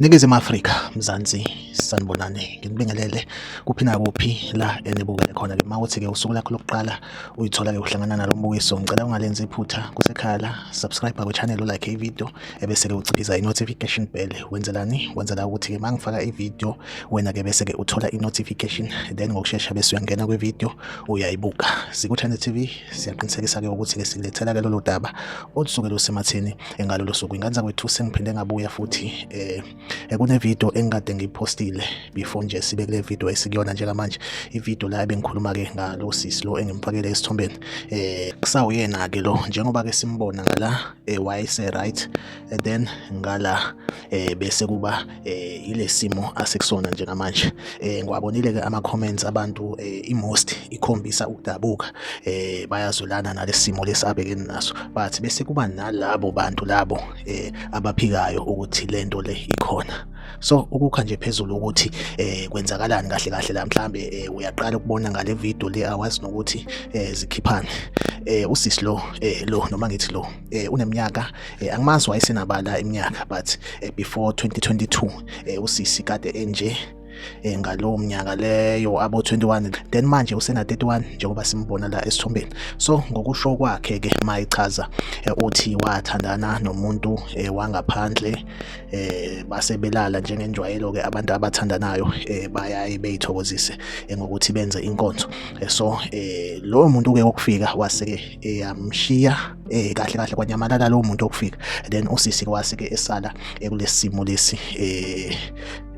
Ningizimu Afrika, Mzansi, sanibonani, nginibingelele kuphi nakuphi la enibukele khona-ke. Uma uthi-ke usuku lakho lokuqala uyithola-ke uhlangana nalo mbukiso, ngicela ungalenzi iphutha kusekhaya la, subscribe kwi-channel, ulike i-video, ebese-ke uciphiza i-notification bell. Wenzelani? Wenzela ukuthi-ke uma ngifaka i-video wena-ke bese-ke uthola i-notification, then ngokushesha bese uyangena kwi-video uyayibuka. Siku-Channel TV siyaqinisekisa-ke ukuthi-ke sikulethela-ke lolo daba olusuke lusematheni ngalolo suku. Ingane zakwethu, sengiphinde ngabuya futhi. Kune video engikade ngiyipostile before nje sibe kule video esikuyona njengamanje, i-video la ebengikhuluma ke ngalo sisi lo engimfakele esithombeni. Kusawuyena ke lo njengoba ke simbona ngala, wayese right, and then ngala bese kuba ile simo asekusona njengamanje. Ngiwabonile ke ama comments abantu, i-most ikhombisa ukudabuka, bayazwelana nalesimo lesabhekene naso, but bese kuba nalabo bantu labo abaphikayo ukuthi lento le ikhona. So ukukha nje phezulu ukuthi kwenzakalani kahle kahle la, mhlambe uyaqala ukubona ngale video le, awazi nokuthi zikhiphani. Usisi lo, lo noma ngithi lo, uneminyaka, angimazi wayesenabala iminyaka, but before 2022 usisi kade enje ngalowo mnyaka leyo abo 21, then manje usena 31 njengoba simbona la esithombeni. So ngokusho kwakhe ke mayichaza, uthi wathandana nomuntu wangaphandle, base belala njengenjwayelo ke. Abantu abathandanayo bayaye beyithokozise ngokuthi benze inkonzo. So lowo muntu ke wokufika wase ke eyamshiya, kahle kahle kwanyamalala lowo muntu okufika, then usisi wase ke esala kulesimo lesi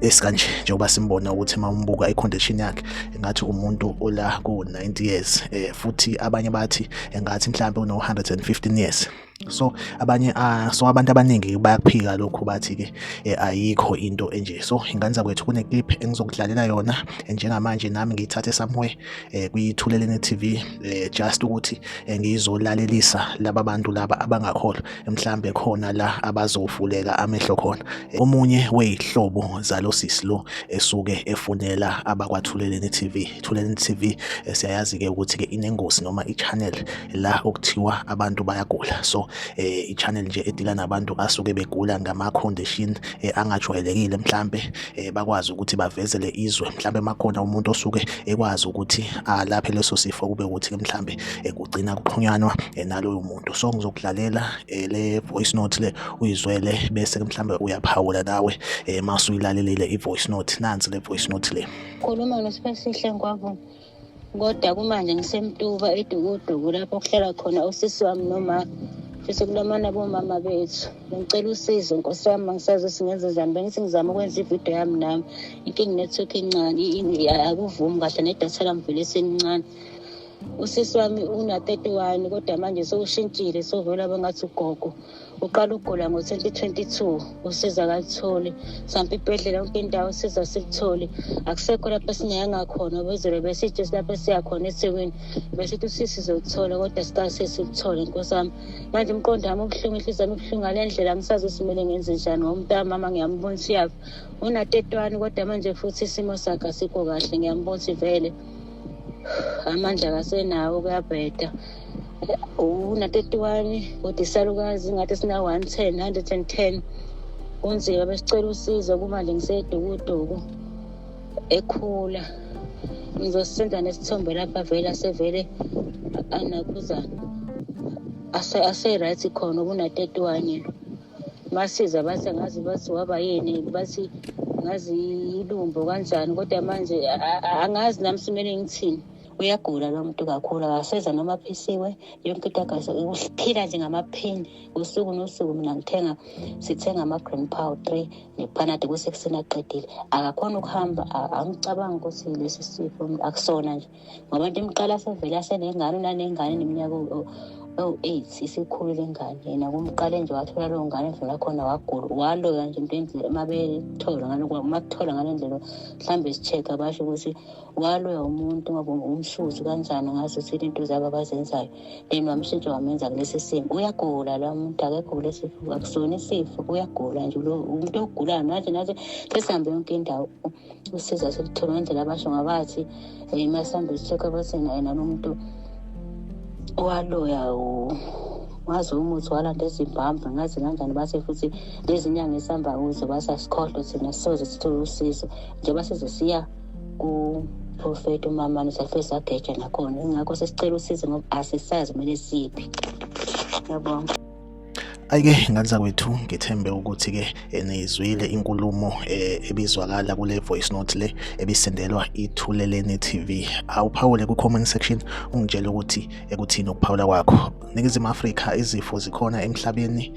esikanje njengoba simbona ukuthi uma umbuka i-condition yakhe engathi umuntu ola ku-90 years, futhi abanye bathi engathi mhlambe uno 115 years. So abanye, so abantu abaningi bayakuphika lokhu, bathi-ke ayikho into enje. So ingane zakwethu, kune-clip engizokudlalela yona njengamanje, nami ngiyithathe somewhere kwi-Thuleleni TV, just ukuthi ngizolalelisa laba bantu laba abangakholwa, mhlambe khona la abazovuleka amehlo khona. Omunye wey'hlobo zalo sisi lo esuke efunela abakwaThuleleni TV. Thuleleni TV, siyayazi-ke ukuthi-ke inengosi noma i-channel la okuthiwa abantu bayagula. So i-channel nje edila nabantu asuke begula ngama-condition angajwayelekile, mhlambe bakwazi ukuthi bavezele izwe, mhlambe makhona umuntu osuke ekwazi ukuthi alaphe leso sifo, kube ukuthi-ke mhlambe kugcina kuxhunyanwa naloyo muntu. So ngizokudlalela le voice note le uyizwele, bese mhlambe uyaphawula nawe mase uyilalelile i-voice note. Nansi le voice note le. Khuluma noSiphesihle Ngwavuma. Kodwa kumanje ngiseMtuba eDukuduku lapho kuhlala khona usisi wami noma futhi kulamana bomama bethu. Ngicela usizo nkosi yami, angisazi ukuthi ngenze njani. Bengithi ngizama ukwenza ividiyo yami nami. Inkinga inethiwekhi encane, akuvumi kahle nedatha lami vele selincane. Usisi wami una-31 kodwa manje sewushintshile, sovela bengathi ugogo. Uqala ukugula ngo-2022, usizo akalutholi. Sampa ibhedlela yonke indawo, usizo asilitholi. Akusekho lapho esingayanga khona, bezolo besithi lapho esiya khona eThekwini, besithi usisi sizoluthola kodwa sikaze siluthole nkosi yami. Manje umqondo wami ubuhlungu, inhliziyo yami ibuhlungu ngale ndlela, angisazi ukuthi kumele ngenze njani ngoba umntamama ngiyambona ukuthi uyafa. Una-31 kodwa manje futhi isimo sakhe asikho kahle, ngiyambona ukuthi vele amandla akasenawo, kuyabheda. Una-31 kodwa isalukazi ngathi sina-110, 110. Kunzima, besicela usizo. Kumanje ngiseDukuduku ekhula. Ngizosenda nesithombe lapha vele asevele anakhuzana ase-right khona, ubuna-31 yena. Masiza bathi angazi bathi waba yini, bathi ngazi ilumbo kanjani, kodwa manje angazi nami simele ngithini. Uyagula lo muntu kakhulu, akaseza noma aphisiwe yonke into, uphila nje ngamaphini usuku nosuku. Mina ngithenga, sithenga ama-green power 3 nePanado kusekuseni aqedile. Akakhona ukuhamba, angicabangi ukuthi lesi sifo akusona nje ngoba into imqala sevele asenengane, unanengane neminyaka ewu-8, isikhulile ingane. Yena kumqale nje wathola leyo ngane edlula khona wagula, waloya nje into endlela uma bethola uma kuthola ngale ndlela mhlawumbe si-check-a basho ukuthi waloya umuntu ngoba umshuzi kanjani ngazi ukuthi into zabo abazenzayo, then wamshintsha wamenza kulesi simo. Uyagula lo muntu, akekho kulesi sifo, akusona isifo, uyagula nje lo umuntu ogulayo. Manje nathi sesihambe yonke indawo, usizo asiluthola ngendlela abasho ngabathi masihambe si-check-a bathi naye nalo muntu waloya. Ngazi umuthi walanda eZimbabwe, ngazi kanjani, base futhi lezi nyanga esihamba kuzo base asikhohlwe thina, soze sithole usizo njengoba size siya kuprofeti umamane, safike sageja nakhona. Ingakho sesicela usizo ngoba asisazi kumele siphi. Ngiyabonga. Ayike ngane zakwethu, ngithembe ukuthi-ke nizwile inkulumo ebizwakala kule voice note le ebisendelwa iThuleleni TV. Awuphawule ku-comment section ungitshele ukuthi ekuthini ukuphawula kwakho. Ningizimu Afrika izifo zikhona emhlabeni,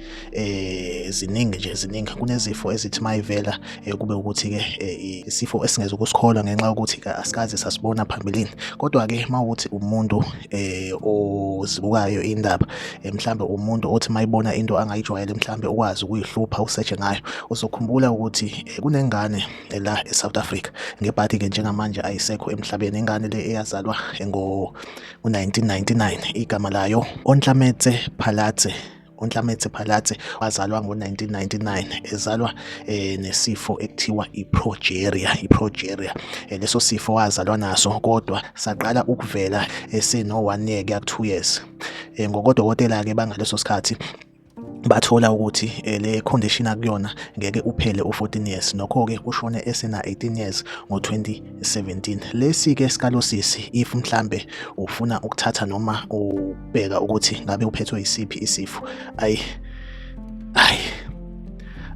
ziningi nje, ziningi. Kunezifo ezithi mayivela kube ukuthi-ke isifo esingeze ukusikholwa ngenxa yokuthi asikaze sasibona phambilini. Kodwa-ke mawukuthi umuntu ozibukayo indaba, mhlambe umuntu othi mayibona into angayijwayele, mhlambe ukwazi ukuyihlupha usearch ngayo, uzokhumbula ukuthi kunengane la eSouth Africa ngebhadi-ke njengamanje ayisekho emhlabeni. Ingane le eyazalwa ngo-1999, igama layo Ontlametse Phalatse. Ontlametse Phalatse wazalwa ngo-1999, ezalwa nesifo ekuthiwa i-progeria. I-progeria, leso sifo wazalwa naso, kodwa saqala ukuvela eseno 1 year kuya ku-2 years. Ngokodokotela-ke bangaleso sikhathi bathola ukuthi le condition akuyona ngeke uphele u-14 years. Nokho-ke ushone esena 18 years ngo-2017. Lesi-ke sikalosisi, if mhlambe ufuna ukuthatha noma ubheka ukuthi ngabe uphethwe isiphi isifo, ayi ayi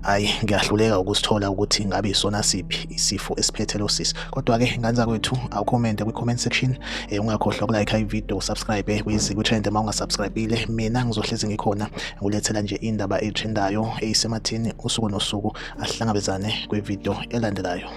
ayi, ngiyahluleka ukusithola ukuthi ngabe isona siphi isifo esiphethe lo sisi. Kodwa-ke ngane zakwethu, awucommente kwi-comment section, ungakhohlwa ukulike ivideo, usubscribe kwiZikwi Trend uma ungasubscribile. Mina ngizohlezi ngikhona ngulethela nje indaba eyitrendayo eyisemathini usuku nosuku. Asihlangabezane kwivideo elandelayo.